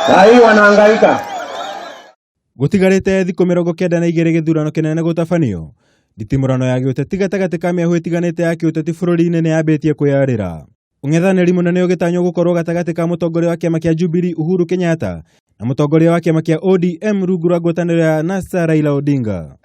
Saa hii wanahangaika. Gũtigarĩte thikũ 92 gĩthurano kĩnene gũtabanio, nditimũrano ya gĩũteti gatagatĩ ka mĩahũ ĩtiganĩte ya kĩũteti bũrũri-inĩ nĩyambĩtie kwĩyarĩra. Ũng'ethanĩri mũnene ũgĩtanywo gũkorwo gatagatĩ ka mũtongoria wa kĩama kĩa Jubilee Uhuru Kenyatta na mũtongoria wa kĩama kĩa ODM rungu rwa ngwatanĩro ya NASA Raila Odinga.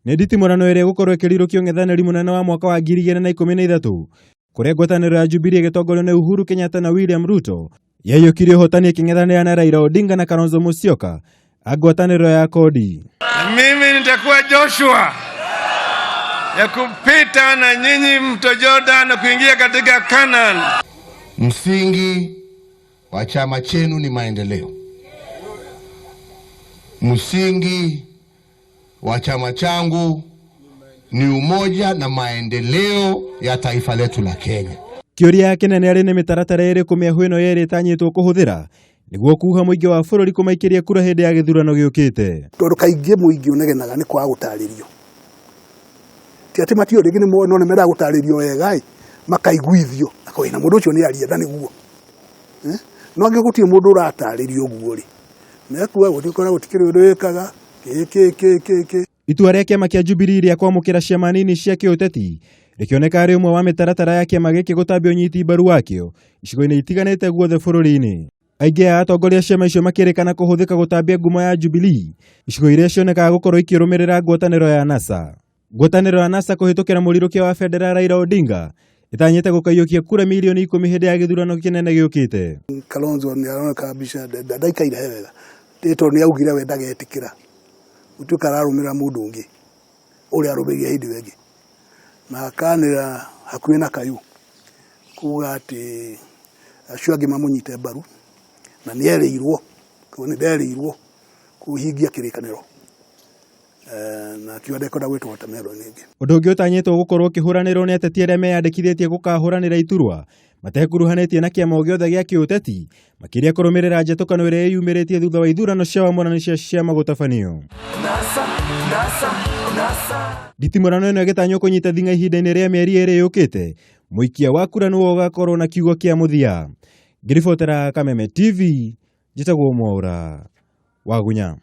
Nĩ nditimũrano ĩrĩa ĩgũkorwo ĩkĩrirũkia ũng'ethanĩri mũnene wa mwaka wa 2013 kũrĩa ngwatanĩro ya Jubilee ĩgĩtongorio nĩ Uhuru Kenyatta na William Ruto yaiyũkirie ũhotani ĩkĩng'ethanĩra na Raila Odinga na Kalonzo Musyoka a ngwatanĩro ya Kodi. Mimi nitakuwa Joshua ya kupita na nyinyi mto Jordan na kuingia katika Canaan. Msingi wa chama chenu ni maendeleo. Msingi wa chama changu ni umoja na maendeleo ya taifa letu la Kenya. Kĩũria kĩnene arĩ nĩ mĩtaratara ĩrĩkũ mĩahũ ĩno yerĩ ĩtanyĩtwo kũhũthĩra nĩguo kuha mũingĩ wa bũrũri kũmaikĩria kura hĩndĩ ya gĩthurano gĩũkĩte. Tondũ kaingĩ mũingĩ ũnegenaga nĩ kwaga gũtarĩrio. Ti atĩ matiũĩ rĩngĩ nĩ moĩ no nĩ mendaga gũtarĩrio wega ĩ, makaiguithio na mũndũ ũcio nĩ aria na nĩguo. No angĩkorwo gũtirĩ mũndũ ũratarĩrio ũguo rĩ, mekuga gũtikora gũtikĩrĩ ũndũ wĩkaga kĩ kĩ kĩ kĩ kĩ. Itua rĩa kĩama kĩa Jubilee rĩa kwamũkĩra ciama nini cia kĩũteti rĩkĩoneka arĩ ũmwe wa mĩtaratara ya kĩama gĩkĩ gũtambia ũnyiti mbaru wakĩo icigo-inĩ itiganĩte guothe bũrũri-inĩ. Aingĩ a atongoria a ciama icio makĩrĩkana kũhũthĩka gũtambia ngumo ya Jubilee icigo iria cionekaga gũkorwo ikĩrũmĩrĩra ngwatanĩro ya NASA. Ngwatanĩro ya NASA kũhĩtũkĩra mũrirũkia wa bendera Raila Odinga ĩtanyĩte gũkaiyũkia kura mirioni 10 hĩndĩ ya gĩthurano kĩnene gĩũkĩte. Kalonzo nĩ aroneka mbica ndaikaire he wega tondũ nĩ augire we ndagetĩkĩra gũtuĩka ararũmĩrĩra mũndũ ũngĩ ũrĩa arũmĩrĩire hĩndĩ ĩyo ĩngĩ, na akanĩra hakuhĩ na kayũ kuga atĩ acio angĩ mamũnyite mbaru na nĩ erĩirwo, nĩ nderĩirwo kũhingia kĩrĩkanĩro na akiuga ndekwenda gwĩtwo watermelon ĩngĩ. Ũndũ ũngĩ ũtanyĩtwo gũkorwo ũkĩhũranĩrwo nĩ ateti arĩa meyandĩkithĩtie gũkahũranĩra iturwa matekuruhanĩtie na kĩama o gĩothe gĩa kĩũteti makĩria kũrũmĩrĩra njatũkano ĩrĩa ĩyumĩrĩtie thutha wa ithurano cia wamũrani cia ciama gũtabanio. Nditimũrano ĩno ĩgĩtanywo kũnyita thing'a ihinda-inĩ rĩa mĩeri 2 yũkĩte, mũikia wa kura nĩwe ũgakorwo na kiugo kĩa mũthia. Ngĩribotera Kameme TV, njĩtagwo Mwaũra Wagunya.